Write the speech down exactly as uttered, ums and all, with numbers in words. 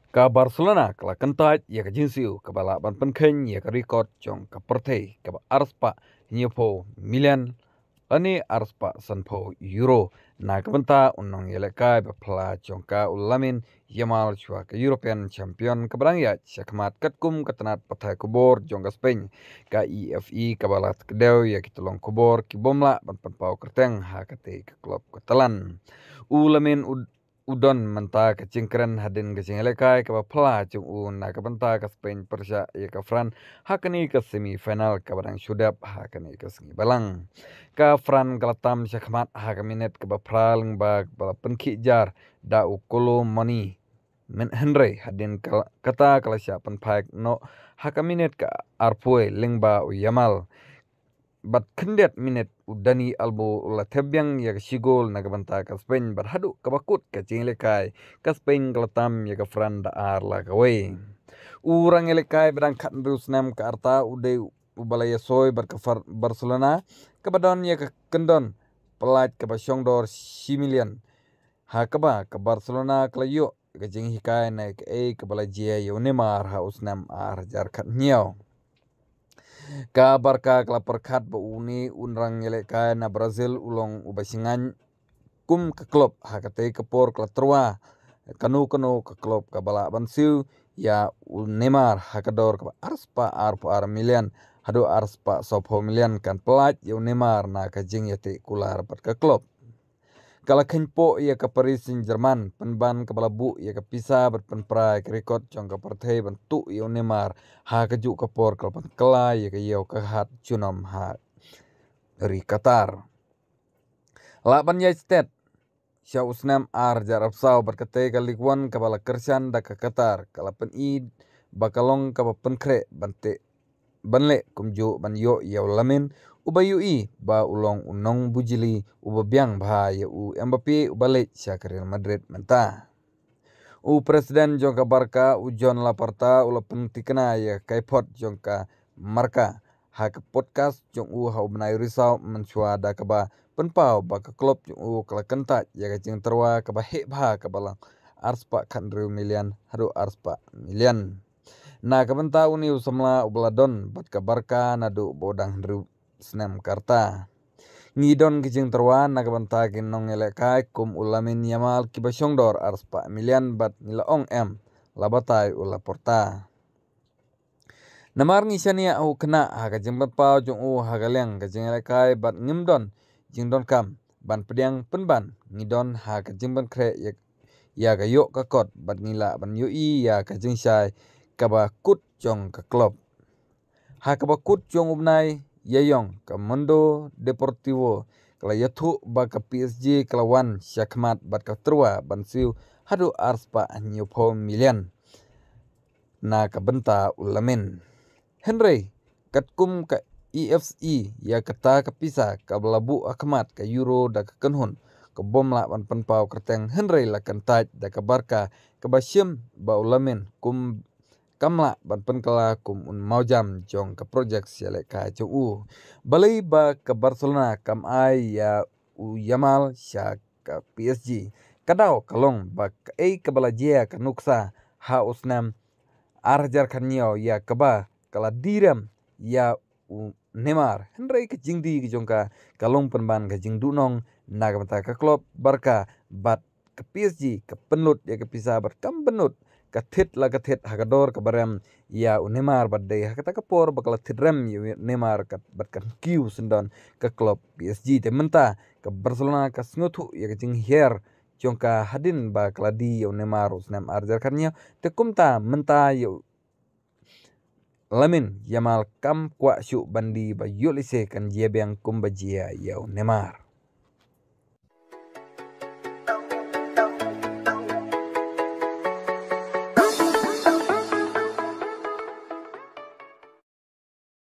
Ka Barcelona ka la kyntait ïa ka jingsiew kaba lah ban pynkheiñ ïa ka record jong ka pyrthei kaba arspah hynñiewphew million lane arspah sanphew euro na ka bynta u nongïalehkai ba phylla jong ka u Lamine Yamal shuwa ka European Champion kaba dang ïaid shakhmat, katkum ka tnat pathai khubor jong ka Spain, ka E F E, kaba la kdew ïa ki tyllong khubor ki bym lah ban pynpaw kyrteng ha katei ka klub Catalan. U Lamine u u don mynta ka jingkren hadien ka jingïalehkai kaba phylla jong u na ka bynta ka Spain pyrshah ïa ka France ha kane ka semi final kaba dang shu dep ha kane ka sngi Balang. Ka France ka la tam shakhmat ha ka minit kaba phra lyngba ba la pynkhih jar da u Kolo Muani. Hynrei hadien kata ka la shah pynphai noh ha ka minit ka arphew lyngba u Yamal. Bad khyndiat minit u Dani Olmo u la thep biang ïa ka shi gol na ka bynta ka Spain, bad haduh kaba kut ka jingïalehkai, ka Spain ka la tam ïa ka France da ar la kawei. U nongïalehkai ba dang khathynriew snem ka arta u dei uba la ïasoi bad ka Barcelona kaba don ïa ka kyndon pyllait kaba shongdor shi million, ha kaba ka Barcelona ka la ïoh ka jinghikai na kaei kaba la jia ïa u Neymar ha u snem ar hajar khathynñiew. Ka Barca ka la pyrkhat ba une u nongïalehkai na Brazil u long uba shngaiñ kum ka klub, ha katei ka por ka la tyrwa kano kano ka klub kaba lah ban siew ïa u Neymar ha ka dor kaba arspah arphew ar million haduh arspah sawphew million kan pyllait ïa u Neymar na ka jingïateh kular bad ka klub. Ka la kheiñpoh ïa ka Paris Saint-Germain pynban kaba la buh ïa ka pisa bad pynpra ïa ka record jong ka pyrthei ban tuh ïa u Neymar ha kajuh ka por ka la pynkylla ïa ka ïew ka hat junom ha ri Qatar. Lah ban ïaid stet sha u snem ar hajar arphew saw bad katei ka Ligue One kaba la kyrshan da ka Qatar ka la pyni ba ka long kaba pynkhreh ban teh ban leh kumjuh ban ïoh ïa u Lamine, uba ïohi ba u long u nongbujli uba biang bha ïa u Mbappe uba leit sha ka Real Madrid mynta. U President jong ka Barca u Joan Laporta u la pynthikna ïa ka kaiphod jong ka Marca ha ka podcast jong u ha u bnai Risaw mynshuwa da kaba pynpaw ba ka klub jong u ka la kyntait ïa ka jingtyrwa kaba heh bha kaba lang arspah khathynriew million haduh arspah million. Na ka bynta une u samla uba la don bad ka Barca naduh ba u dang hynriew snem ka rta. Ngi don ka jingtyrwa na ka bynta ki nongïalehkai kum u Lamine Yamal kiba shongdor arspah million bad ngi la ong em, la batai u Laporta. Namar ngi shaniah ha u khynnah ha ka jingpynpaw jong u ha ka liang ka jingïalehkai bad ngim don jingdonkam ban pdiang pynban, ngi don ha ka jingpynkhreh ïa ïa ka ïoh ka kot bad ngi lah ban ïohi ïa ka jingshai kaba kut jong ka klub. Ha kaba kut jong u bnai Ïaïong, ka Mundo Deportivo ka la ïathuh ba ka P S G ka la wan shakhmat bad ka tyrwa ban siew haduh arspah hynñiewphew million na ka bynta u Lamine. Hynrei katkum ka E F E, ïa kata ka pisa kaba la buh ha khmat ka Euro da ka kynhun ka bym lah ban pynpaw kyrteng, hynrei la kyntait da ka Barca kaba shim ba u Lamine kum kam lah ban pynkylla kum un mawjam jong ka projek ïalehkai jong u. Balei ba ka Barcelona kam ai ïa u Yamal sha ka P S G? Ka daw ka long ba kaei kaba la jia ka nuksa ha u snem ar hajar khathynñiew ïa kaba ka la die rem ïa u Neymar. Hynrei ka jingdie ka jong ka ka long pynban ka jingduhnong na ka bynta ka klub Barca bad ka P S G ka pynlut ïa ka pisa bad kam pynlut ka thied la ka thied ha ka dor kaba rem ïa u Neymar bad dei ha kata ka por ba ka la thied rem ïa u Neymar bad kan kiew syndon ka klub P S G. Te mynta ka Barcelona ka sngewthuh ïa ka jinghiar jong ka hadien ba ka la die ïa u Neymar u snem ar hajar khathynñiew. Te kumta mynta ïa u Lamine Yamal kam kwah shuh ban die ba ïoh lehse kan jia biang kumba jia ïa u Neymar.